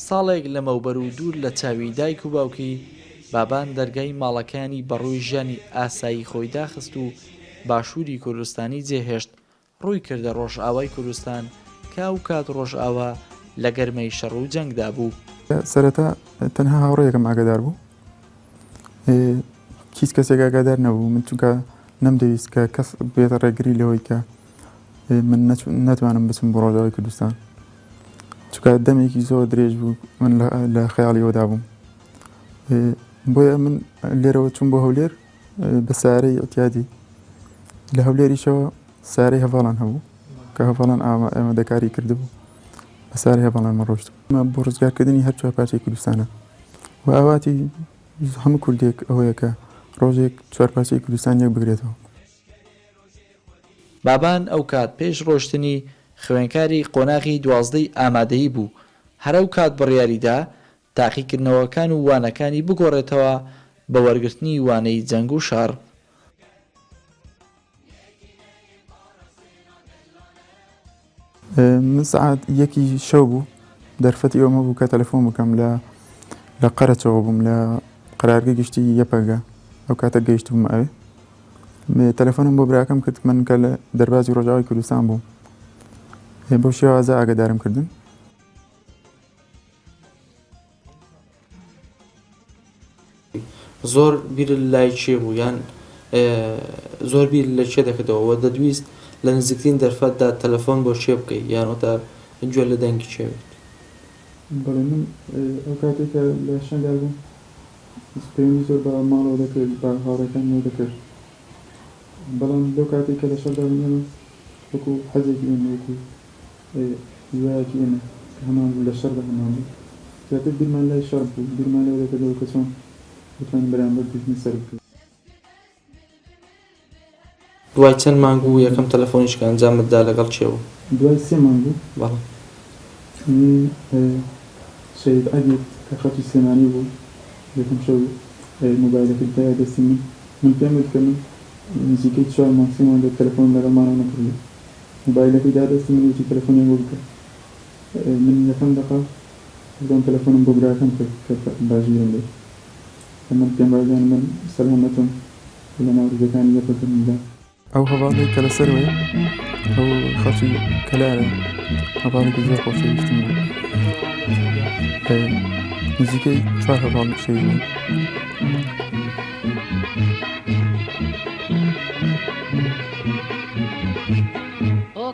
ساڵێک لەمەوبەر و دوور لە چاوی دایک و باوکی، بابان دەرگای ماڵەکەیانی بەڕووی ژیانی ئاسایی خۆی داخست و باشووری کوردستانی جێهێشت، ڕووی کردە ڕۆژئاوای کوردستان کە ئەوکات ڕۆژئاوا لە گەرمەی شەڕ و جەنگدا بوو. سەرەتا تەنها هاوڕێیەکم ئاگادار بوو، هیچ کەسێک ئاگادار نەبوو. من چونکە نەمدەویست کە کەس بێتە ڕێگری لەوەی کە من نەتوانم بچم بۆ ڕۆژئاوای کوردستان، چونکە دەمێکی زۆر درێژ بوو من لە خەیاڵی ئەودا بووم. بۆیە من لێرەوە چووم بۆ هەولێر بە سارەی ئیعتیادی. لە هەولێریشەوە سارەی هەڤاڵان هەبوو کە هەڤاڵان ئامادەکاری کردبوو، بە سارەی هەڤاڵان من ڕۆشتم بۆ ڕزگارکردنی هەر چوار پارچەی کوردستانە و ئاواتی هەموو کوردێک ئەوەیە کە ڕۆژێک چوار پارچەی کوردستان یەک بگرێتەوە. بابان ئەوکات پێش ڕۆشتنی خوێنکاری قۆناغی دوازدەی ئامادەیی بوو، هەر ئەوکات بڕیاری دا تاقیکردنەوەکان و وانەکانی بگۆڕێتەوە بە وەرگرتنی وانەی جەنگ و شەڕ. من سەعات یەکی شەو بوو دەرفەتی ئەوم هەبوو کە تەلەفۆن بکەم لە لە قەرەچەوە بووم لە قەرارگەی گشتی یەپەگە ئەو کاتە گەیشتبووم ئەوێ تەلەفۆنم بۆ براکەم کرد من کە لە دەربازی ڕۆژاوای کوردستان بووم بەو شێوازە ئاگادارم کردن. زۆر بیرت لای کێ بوو یان زۆر بیر لە کێ دەکردەوە و دەتویست لە نزیکترین دەرفەتدا تەلەفۆن بۆ کێ بکەی یان واتە گوێ لە دەنگی کێ بیت؟ بەڵێ من ئەو کاتەی کە لە شەنگال بووم پەیوەندی زۆر بە ماڵەوە دەکرد بە هاوڕێکانمەوە دەکرد بەڵام لەو کاتەی کە لە شەڕدا بووین ئێمە وەکو حەزێکی ئێمە وەکو هیوایەکی ئێمە کە هەمان بوو لە شەڕدا هەمان بوو زیاتر بیرمان لای شەڕ بوو بیرمان لەوە دەکردەوە کە چۆن بتوانین بەرامبەر دوژمن سەر بکەوین. دوای چەند مانگ بوو یەکەم تەلەفۆنیش کە ئەنجامت دا لەگەڵ کێ بوو؟ دوای سێ مانگ بوو. بەڵێ. من شەهید عەگید کە خەڵکی سلێمانی بوو یەکەم شەو مۆبایلەکەی دایە دەستی من من پێم وت کە من نزیکەی چوار مانگ سێ مانگە تەلەفۆنم لەگەڵ مانەوە نەکردووە مۆبایلەکەی دا دەستی من وتی تەلەفۆنیان بۆ بکە من یەکەم دەقە بردم تەلەفۆنم بۆ براکەم کرد کە باژگرم بێت کە من پێم ڕاگەیاند من سەلامەتم و لە ناو ڕیزەکانی یەپەگەمدا. ئەو هەڤاڵەی کە لە سەرەوەیە ئەو خەڵکی کەلارە هەڤاڵێکی زۆر خۆشەویستم بوو نزیکەی چوار هەڤاڵ شەهید بوون.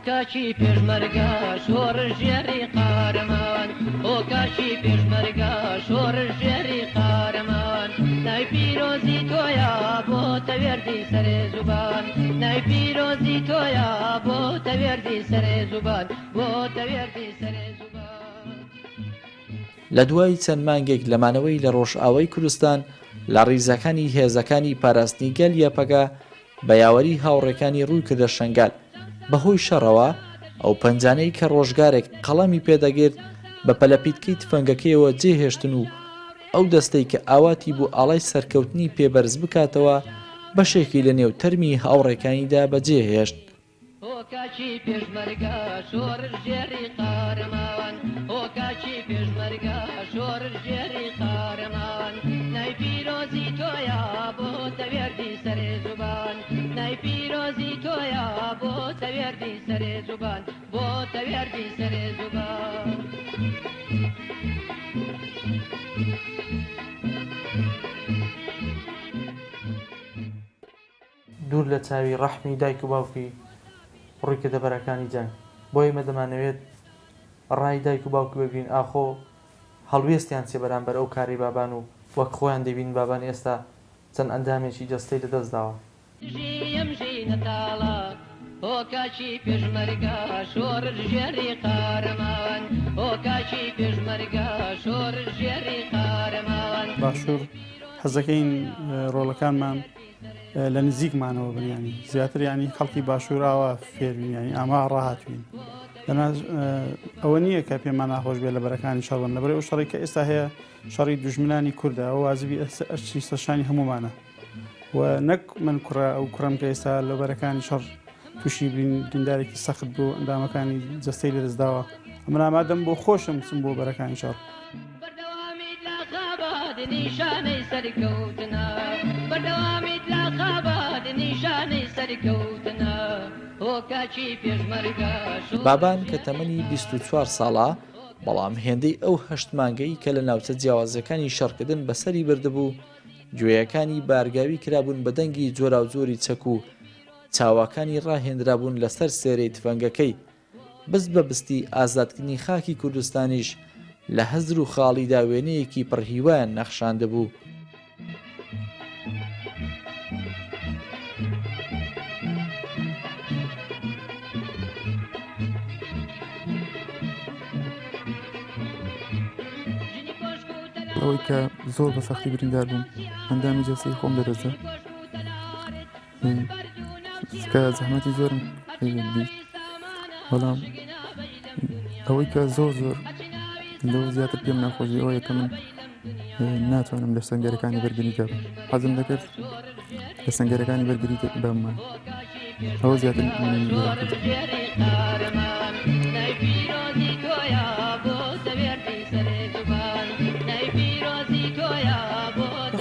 کاکی پێشمەرگە شۆڕشگێڕی قارەمان ئۆ کاکی پێشمەرگە شۆڕشگێڕی قارەمان ناوی پیرۆزی تۆیە بۆتە وێردی سەرێ زوبان ناوی پیرۆزی تۆیە بۆتە وێردی سەرێ زوبان بۆتە وێردی سەرێ زوبان. لە دوای چەند مانگێک لە مانەوەی لە ڕۆژئاوای کوردستان لە ڕیزەکانی هێزەکانی پاراستنی گەل یەپەگە بە یاوەری هاوڕێکانی ڕووی کردە شەنگال، بەهۆی شەڕەوە ئەو پەنجانەی کە ڕۆژگارێک قەڵەمی پێدەگرت بە پەلەپیتکەی تفەنگەکەیەوە جێهێشتن و ئەو دەستەی کە ئاواتی بوو ئاڵای سەرکەوتنی پێ بەرز بکاتەوە بەشێکی لە نێو تەرمی هاوڕێکانیدا بەجێهێشت. هۆ کاکی پێشمەرگە شۆڕشگێڕی قارەمان هۆ کاکی پێشمەرگە شۆڕشگێڕی قارەمان نای پیرۆزی تۆیە بۆتە وێردی سەرێ زوبان نای پیرۆزی تۆیە بۆتە وێردی سەرێ زوبان بۆتە وێردی سەرێ زوبان. دوور لە چاوی ڕەحمی دایک و باوکی ڕووی کردە بەرەکانی جەنگ. بۆیە ئێمە دەمانەوێت ڕای دایک و باوکی وەرگرین ئاخۆ هەڵوێستیان چیە بەرامبەر ئەو کارەی بابان و وەک خۆیان دەیبینن بابان ئێستا چەند ئەندامێکی جەستەی لەدەست داوە. ژیم ژینە تاڵە هۆ کاکی پێشمەرگە شۆڕشگێڕی قارەمان هۆ کاکی پێشمەرگە شۆڕشگێڕی قارەمان. باشوور حەزەکەین ڕۆڵەکانمان لە نزیکمانەوە بن ینی زیاتر ینی خەڵکی باشوور ئاوا فێربین ینی ئاما ڕاهاتوین ئەوە نییە کە پێمان ناخۆش بێ لە بەرەکانی شەڕبن لەبەر ئەو شەڕی کە ئێستا هەیە شەڕی دوژمنانی کوردە ئەو وازبی ئەرچی سەرشانی هەمومانە و نەک من کوڕە ئەو کوڕم کە ئێستا لە بەرەکانی شەڕ تووشی بریندارێکی سەخت بوو ئەندامەکانی جەستەی لەدەستداوە ئەمن ئامادەم بۆ خۆشم بچم بۆ بەرەکانی شەڕ. بەردەوامیت لە خەبات نیشانەی سەرکەوتنە بەردەوامیت لە خەبات نیشانەی سەرکەوتنە هۆ کاکی پێشمەرگە بابان کە تەمەنی 24 ساڵە، بەڵام هێندەی ئەو هەشت مانگەی کە لە ناوچە جیاوازەکانی شەڕکردن بەسەری بردبوو، گوێیەکانی بارگاوی کرابوون بە دەنگی جۆراوجۆری چەک و چاوەکانی ڕاهێنرابوون لەسەر سێرەی تفەنگەکەی. بست بە بستی ئازادکردنی خاکی کوردستانیش لە هزر و خاڵیدا وێنەیەکی پڕ هیوایان نەخشاندبوو. ئەوەی کە زۆر بە سەختی بریندار بووم ئەندامی جەستەی خۆم لەدەستدا کە زەحمەتی زۆرم دیت بەڵام ئەوەی کە زۆر زۆر لەو زیاتر پێم ناخۆشی ئەوەیە کە من ناتوانم لە سەنگەرەکانی بەرگری دابم حەزم دەکرد لە سەنگەرەکانی بەرگری بامە ئەوە زیاتر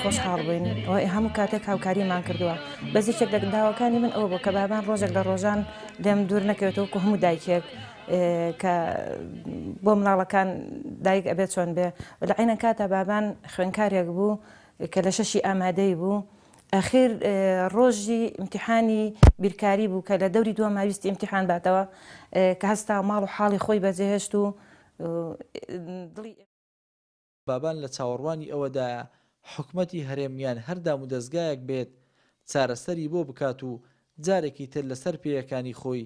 خۆشحاڵ بووین هەموو کاتێک هاوکاریمان کردووە بەس یەکێک لە داواکانی من ئەوە بوو کە بابان ڕۆژێک لە ڕۆژان لێم دوور نەکەوێتەوە وەکو هەموو دایکێک کە بۆ مناڵەکان دایک ئەبێت چۆن بێ لە عینە کاتا بابان خوێنکارێک بوو کە لە شەشی ئامادەی بوو ئەخیر ڕۆژی ئیمتیحانی بیرکاری بوو کە لە دەوری دووەم ویستی ئیمتیحان باتەوە کە هەستا ماڵ و حاڵی خۆی بەجێهێشت و دڵی بابان لە چاوەڕوانی ئەوەدایە حکومەتی هەرێم یان هەر دامودەزگایەک بێت چارەسەری بۆ بکات و جارێکی تر لەسەر پێیەکانی خۆی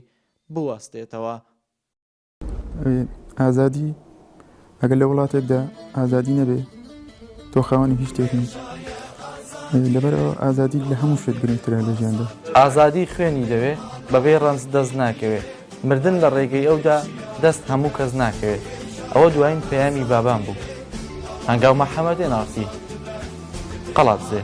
بوەستێتەوە. ئازادی ئەگەر لە وڵاتێکدا ئازادی نەبێ تۆ خاوەنی هیچ شتێک نیت لەبەرئەوە ئازادی لە هەموو شتێک گرنگترە لە ژیاندا. ئازادی خوێنی دەوێ بەبێ ڕەنج دەست ناکەوێ مردن لە ڕێگەی ئەودا دەست هەموو کەس ناکەوێت ئەوە دوایین پەیامی بابان بوو هەنگاو محەمەد ئێن ئاڕ تی قەڵادزێ.